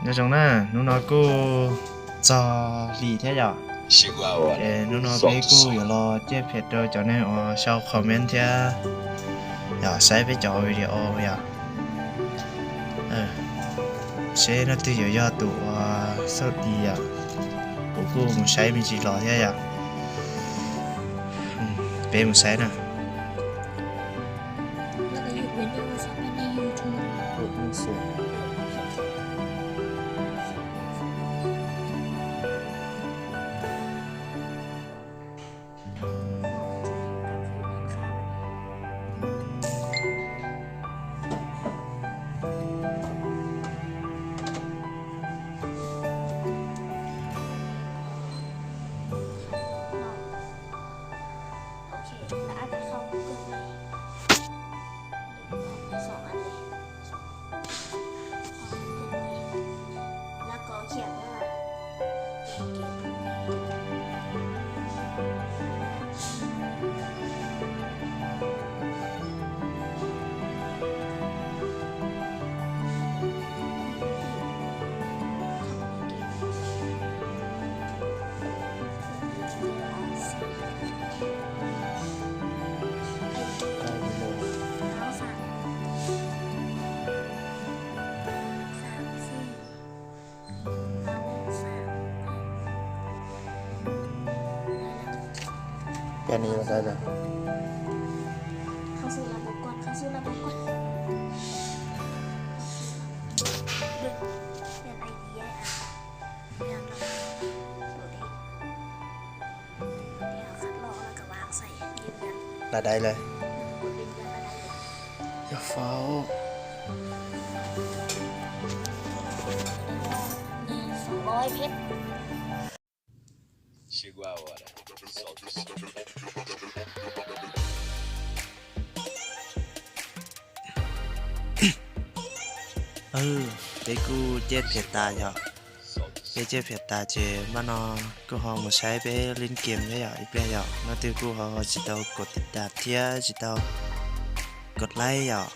Nyob zoo na, hnub no kuj txog hli thiab yom. Ces hnub no peb kuj yuav los ciaj phem rau cov neeg uas sau comment thiab yom, saib peb cov video yom. Seb leej twg yuav yog tus uas xauj di yom. Kuv kuj mus saib me ntsis los thiab yom. Peb mus saib na. Lawv dai lawm. Yog faus. Peb kuj ciaj phem tas yom. Peb ciaj phem tas ces npaj no kuj ho mus saib peb lub game thiab yom, ib pliag yom. Leej twg kuj ho tsis tau kov tiv tas thiab tsis tau kov laib yom,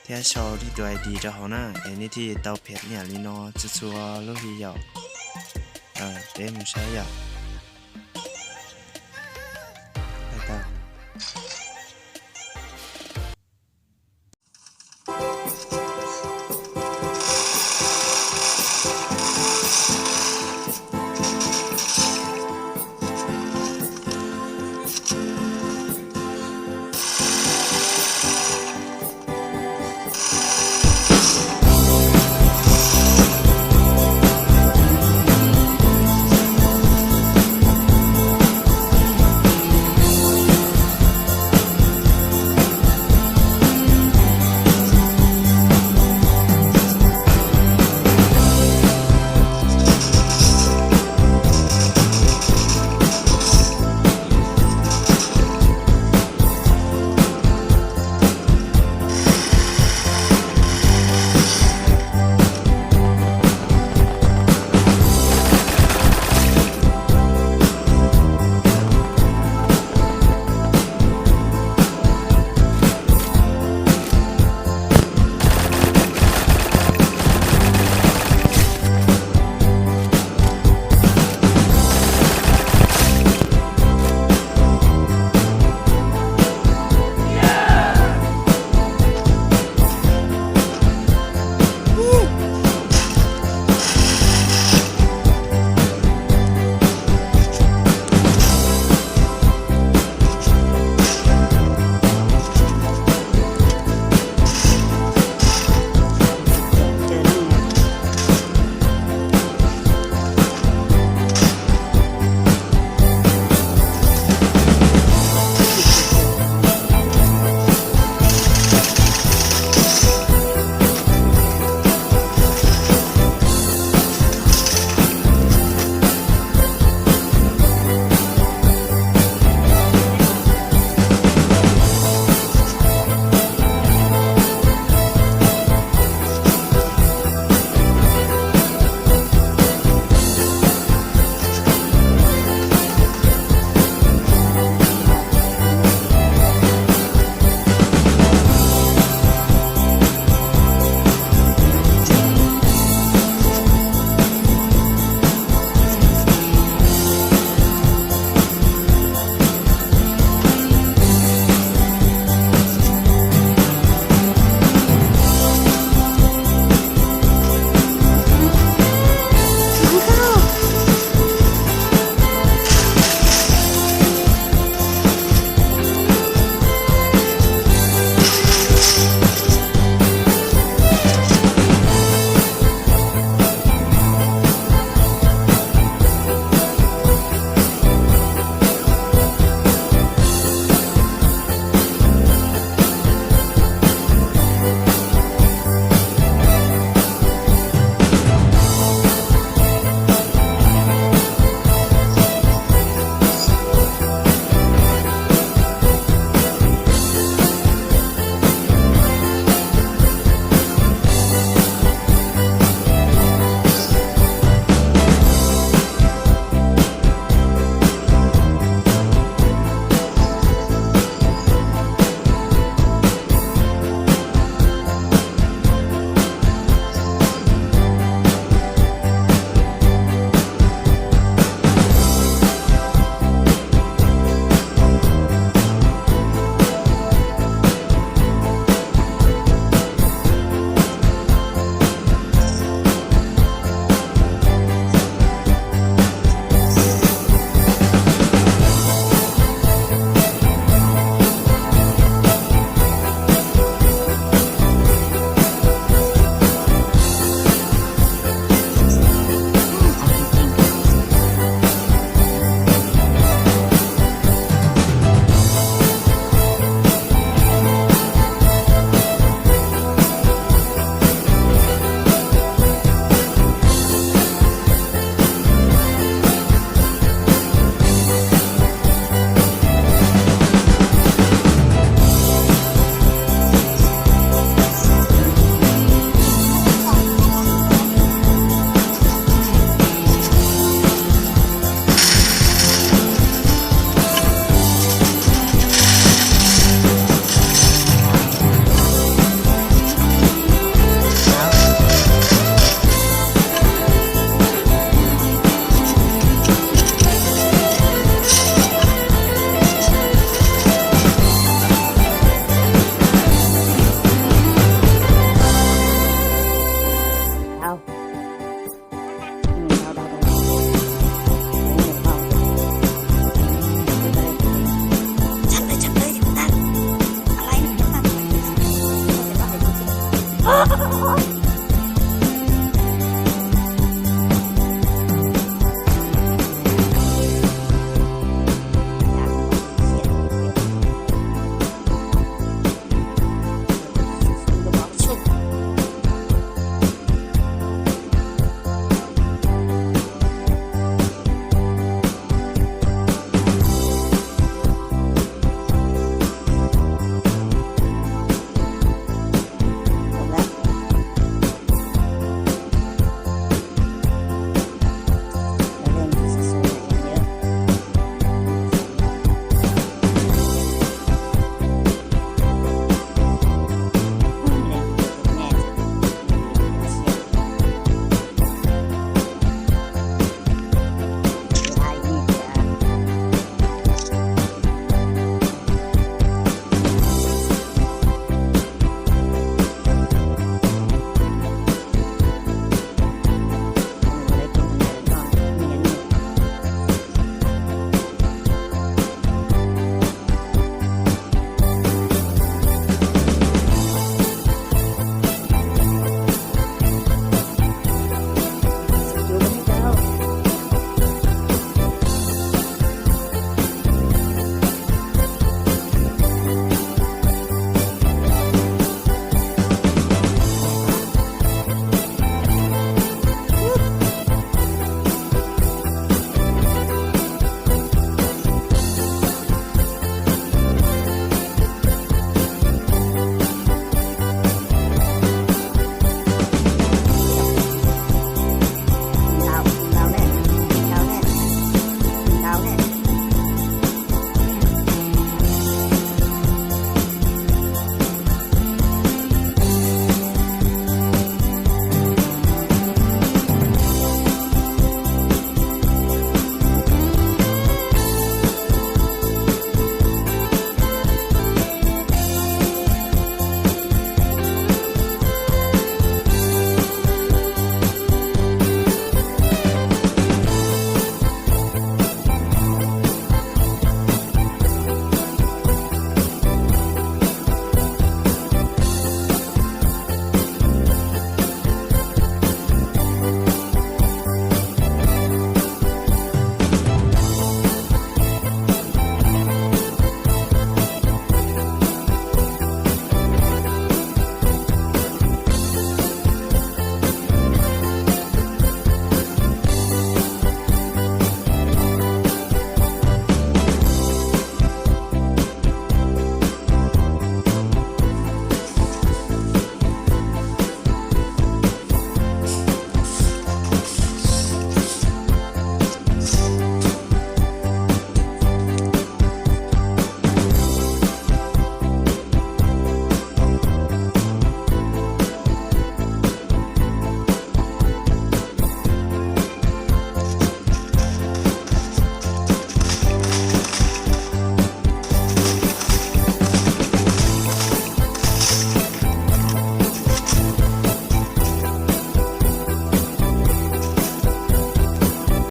thiab sau nej tus I D rau hauv na, es nej thiaj tau phem niam li no txhua txhua lub hli yom. Peb mus saib yom.